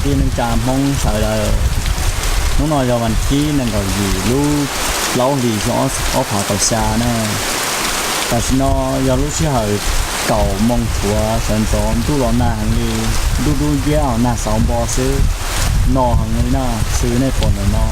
Neej tsa Hmoob sawv daws, hnub no yog vas thib nees nkaum yim lub plaub hlis xyoo ob phav kaum xya na. Tam sim no yog lub sij hawm kaum moos tsuav sawv ntxov, ntuj los nag heev li, ntuj dub nciab os, nag xauv npo xwb, no heev li na, xws nej pom ntawm no.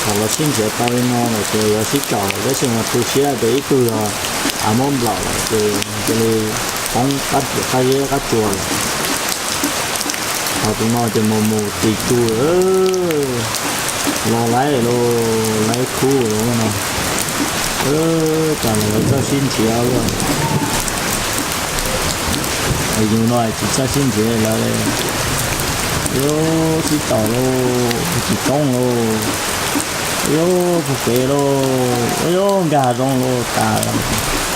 Thaum los sib nrhiav tau li no lawm ces yuav sib caum, tab sis mas tu siab tias ib tug yog av muab nplaum lawm ces cia li poob qab zeb qab tsua lawm. Ho tus no ces mus mus tis tu, los laib los laib khub no. Cas lawv txawj sib nrhiav luaj. Yus no tsis txawj sib nrhiav lawv. Yuav sib caum lauj, tsis toob lauj. Yuav puag pem lauj, yuav nkag hav zoov lauj, tas lawm.